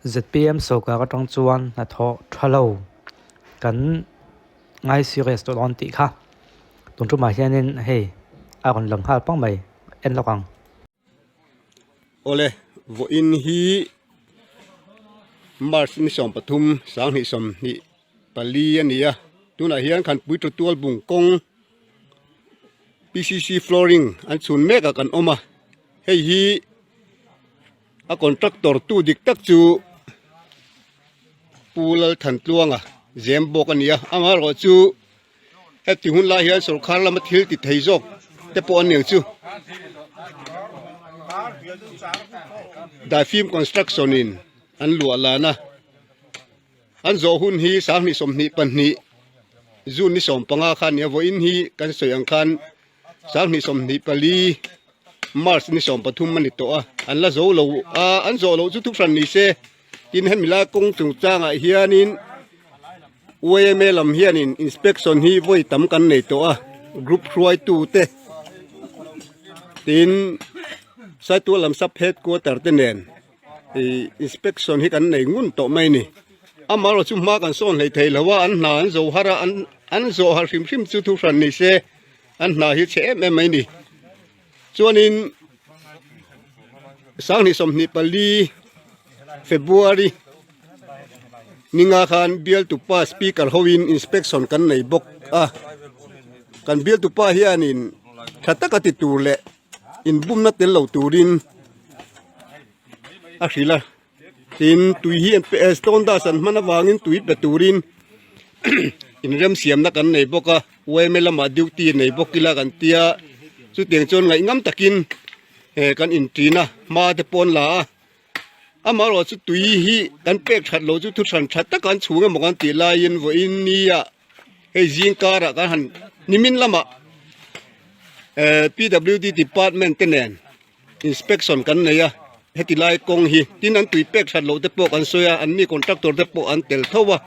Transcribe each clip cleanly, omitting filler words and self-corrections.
ZPM sawrkar atang chuan hnathawh tha lo kan ngai serious tawh dawn tih kha tun tumah hianin hei a rawn lang nghal pang mai en lawk ang. Awle, vawiin hi March ni 13 2024 a ni a, tunah hian Khanpui Tutual Bung kawng PCC flooring an chhun mek ah kan awm a, hei hi a contractor tu dik tak chu Pu Lalthantluanga zem bawk a ni a, amaherawh chu heti hun lai hian sawrkar lama thil ti thei zawk te pawh an ni ang chu. Daifim construction in an luah lan a, an zawh hun hi 2022 June ni 15 khan a ni a, vawiin hi kan sawi ang khan 2024 March ni 13 a ni tawh a, an la zo lo a, an zawh loh chu thuhran ni se. Tin hemi lai kawng chungchangah hianin yma lam hianin inspection hi vawi tam kan nei tawh a group hruaitu te tin Saitual lam sub headquarter te nen ih inspection hi kan nei ngun tawh mai a ni amaherawh chu hma kan sawn hlei thei lo a an hna an zo har a an an zawh har hrim hrim chu thu hran ni se an hna hi chhe em em mai a ni chuanin. 2024 February ninga khan bialtupa speaker hoin inspection kan nei bawk a kan bialtupa hianin tha taka ti tur leh inbumna tel lo turin a hrilh a tin tui hi an pe stone dust an hman avangin tui pe turin inremsiamna kan nei bawk a yma lamah duty nei bawk ila kan tia chutiang chuan ngaihngam takin he kan inṭin a hma te pawh an la a amaherawh chu tui hi kan pek that loh chu thu hran tha tak an chhung emaw kan tih laiin vawiin nia hei zing karah kan han nimin lamah eh P_W_D department te nen inspection kan nei a heti lai kawng hi tin an tui pek that loh te pawh kan sawi a an mi contractor te pawh an tel tho a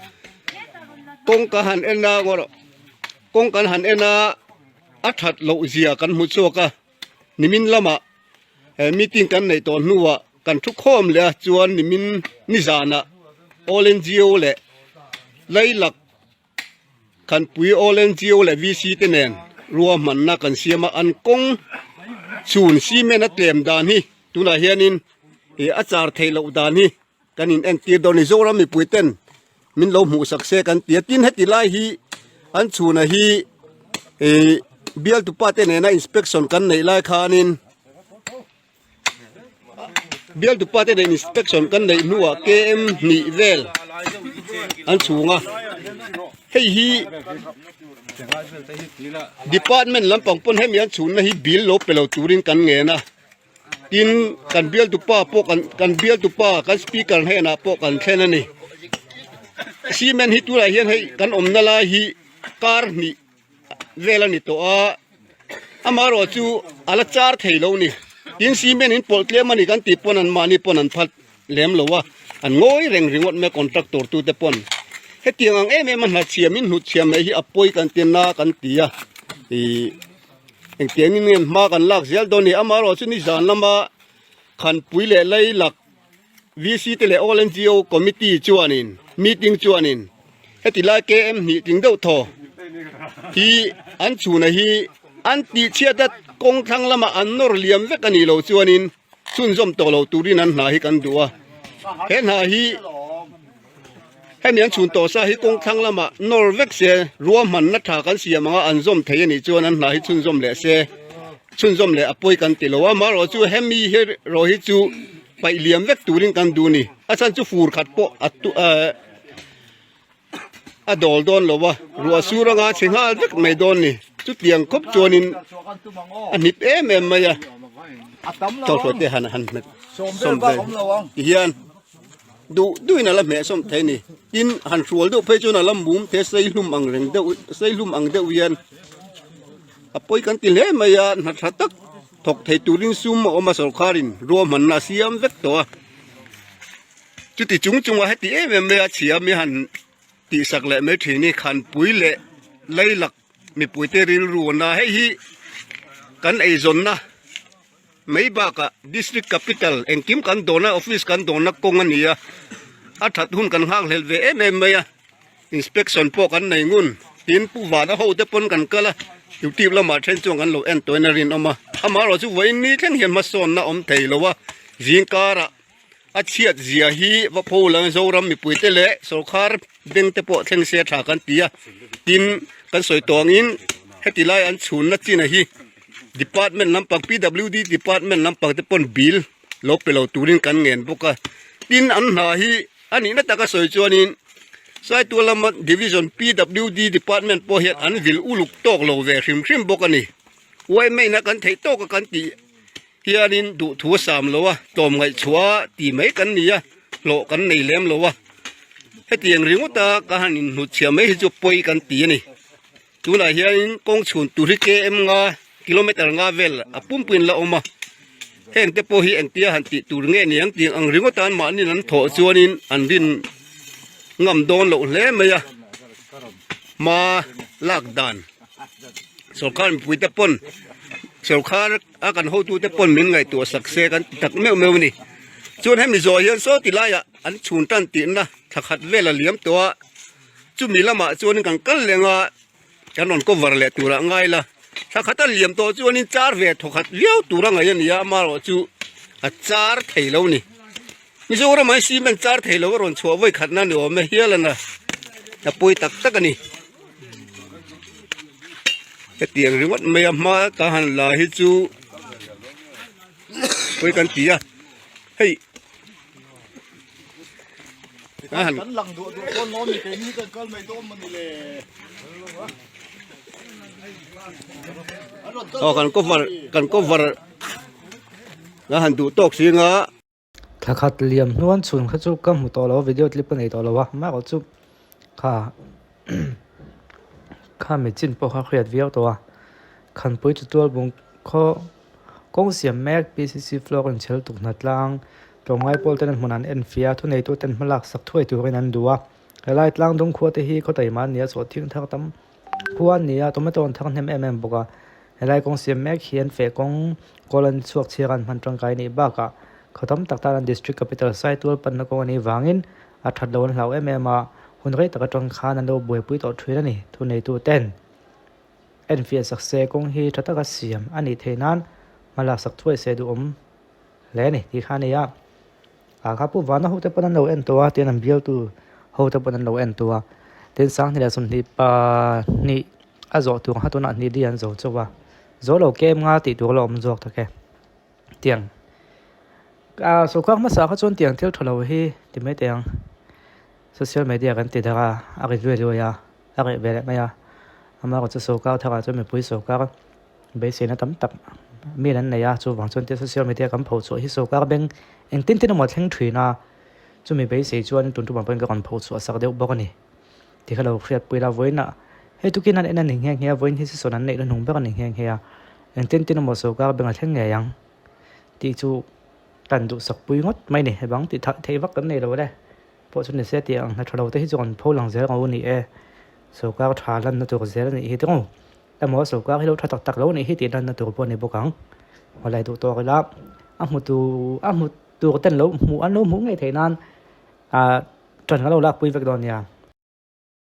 kawng ka han en a kawng kan han en a a that loh zia kan hmu chhuak a. Nimin lamah he meeting kan neih tawh hnuah kan thu khawm leh a chuan nimin nizanah All NGO leh Lailak Khanpui All NGO leh VC te nen ruahmanna kan siam a, an kawng chhun cement a tlem dan hi tunah hianin ih a char theih loh dan hi kan in entir dawn a ni. Zoram mipui ten min lo hmuh sak se kan ti a tin heti lai hi an chhuna hi ih bialtupa te nena inspection kan neih lai khanin bialtupa te nen inspection kan neih hnuah km hnih vel an chhung a hei hi department lampang pawn hemi an chhunna hi bill lo pe lo turin kan ngen a. Tin, kan bialtupa pawh kan kan bialtupa kan speaker hnenah pawh kan thlen a ni. Cement hi tunah hian hei kan awmna lai hi kar hnih vel a ni tawh a, amaherawh chu a la char thei lo a ni. Tin, cement in pawlh tlem a ni kan tih pawn an mahni pawn an phat lem lo a, an ngawi reng ringawt mai contractor tute pawn. Hetiang ang em em a hnatchhiam in hnutchhiam mai hi a pawi kan ti na kan ti a, ih. Engtiangin nge hma kan lak zel dawn ni? Amaherawh chu nizan lama Khanpui leh Lailak VC te leh All NGO Committee chuanin meeting chuanin heti lai KM hnih tling deuh thaw hi an chhuna hi an tihchhiat a kawng thlang lama an nawr liam vek a nih loh chuanin chhunzawm tawh lo turin an hna hi kan duh a. He hna hi Hemi an chhun tawh sa hi kawng thlang lamah nawr vek se, ruahmanna tha kan siam anga an zawm thei a nih chuan an hna hi chhunzawm leh se, chhunzawm leh a pawi kan ti lo a, amaherawh chu hemi hi erawh hi chu paih liam vek turin kan duh a ni. A chhan chu fur khat pawh a a dawl dawn lo a, ruah sur anga chhe nghal vek mai dawn a ni. Chutiang khawp chuanin a hnip em em mai a, Tawlhrawih te han han hmet sawm ve tihian. Duh duhin a la hmeh sawm thei a ni. Tin, han hrual deuh phei chuan a la mum the sei hlum ang reng deuh sei hlum ang deuh hian a pawi kan ti hle mai a, hna tha tak thawk thei turin sum a awm a sawrkharin ruahmanna a siam vek tawh a. Chuti chung chunga heti em em mai a chhia mi han tihsak leh mai thin hi Khanpui leh Lailak mipuite rilru a na. Hei hi kan eizawnna. Mai bakah District Capital engkim kan dawna office kan dawna kawng a ni a. A that hun kan nghak hlel ve em em mai a, inspection pawh kan nei ngun. Tin, Pu Vana ho te pawn kan kal a, youtube lamah then chuan kan lo en tawhin a rinawm a. Amaherawhchu vawiin ni thleng hian hmasawnna awm thei lo a, zingkarah a chhiat zia hi va pho lang Zoram mipuite leh sorkar beng te pawh thleng se tha kan ti a. Tin, kan sawi tawh angin heti lai an chhunna chin-a hi department lampang PWD department lampang te pawn bill lo pe lo turin kan ngen bawk a. Tin, an hna hi a nihna taka sawi chuanin Saitual lama Division PWD department pawh hian an vil uluk tawk lo ve hrim hrim bawk a ni. Yma-in a kan theih tawka kan tih hianin duhthu a sam lo a, tlawmngaih chhuah ti mai kan ni a, hlawh kan nei lem lo a. Hetiang ringawta ka han inhnutchhiah mai hi chu pawi kan ti a ni. Tunah hianin kawng chhun tur hi km nga, kilometer nga vel a pumpuiin la awm a, heng te pawh hi engtia han tih tur nge ni ang tih ang ringawt a mahniin an thawh chuanin an rin ngam dawn loh hle mai a, hma lak dan sorkar mipui te pawn sorkar a kan hotu te pawn min ngaihtuah sak se kan ti tak meuh meuh a ni. Chuan hemi zawh hian saw ti laiah an chhun tan tihna thla khat vel a liam tawh a. Chumi lamah chuanin kan kal leng a, kan rawn cover leh turah ngai la. Thla khat a liam tawh chuanin char ve thawkhat viau tur a ngaih a ni a, amaherawh chu a char thei lo ni. Mizoram ah hian cement char thei lo a rawn chhuah vawi khatna ni awm e hial a na, a pawi tak tak a ni. Hetiang ringawt mai a hma ka han la hi chu pawi kan ti a, hei. Kan lang duah duah dawn lo ni keini kan kal mai dawn mawni le. Aw kan cover kan cover ka han duh tawk si nga. Thla khat liam hnuan chhun kha chu ka hmu tawh lo a video clip ka nei tawh lo a amaherawh chu kha kha mi chin pawh kha hriat viau tawh a khanpui chu tual bung khaw Kawng siam mek PCC floor inchhel tuk hna tlang tlawmngai pawl ten an hmun an en fia a, thuneitu ten hmalak sak thuai turin an duh a. Helai tlang dung khua te hi khaw taima an ni a, chawhthing thar tam khua an ni a, tomato an thar hnem em em bawk a. Helai kawng siam mek hian feh kawng kawl an chhuak chhiar an hman tangkai nih bakah khaw tam tak tan an district capital Saitual panna kawng a nih vangin a that lo an hlau em em a, hun rei tak atang khan an lo buaipui tawh thin a ni, thuneitu ten. Enfiah sak se kawng hi tha taka siam a nih theih nan hma lak sak thuai se duhawm hle a ni tih kha a ni a. Ah kha Pu Vana hote pawn an lo en tawh a, tin an bialtu hote pawn an lo en tawh a. Tin Sanghnih leh Sawmhnih pahnih a zawh tur ang kha tunah hnih li an zo chauh a, zo lo kem nga tih tur a la awm zawk tak e. Tiang ah sawrkar hmasa kha chuan tiang thil tha lo hi ti mai teh ang. Social media kan ti darh a, a ri luai luai a. A reh ve leh mai a, amaherawh chu sorkar tharah chuan mipui sorkar beiseina tam tak mi an nei a, chuvang chuan tia social media kan pho chhuah hi sorkar beng engtin tin emaw a thleng thin a, chumi beisei chuan tun tumah pawhin ka rawn pho chhuah sak deuh bawk a ni tih kha lo hriatpui la, vawiinah hei tukin an en a ni nghe nghe a, vawiin hi season an neih na hnung ber a ni nghe nghe a, engtin tin emaw sorkar beng a thleng ngei ang tih chu kan duhsak pui ngawt mai a ni, he bang tih theih vak kan nei lo le. Pawh chu ni se tih ang hna tha lo te hi chu kan pho lang zel ang u ni e. Sorkar tha lanna tur zel a nih hi tawng. Emaw sorkar hi lo tha tak tak lo nih hi tih lanna tur pawh a ni bawk ang. Awlai duh tawk ila a hmu tu a hmu tur ten lo hmuh an lo hmuh ngei theih nan ah ṭan kan lo lakpui vek dawn nia.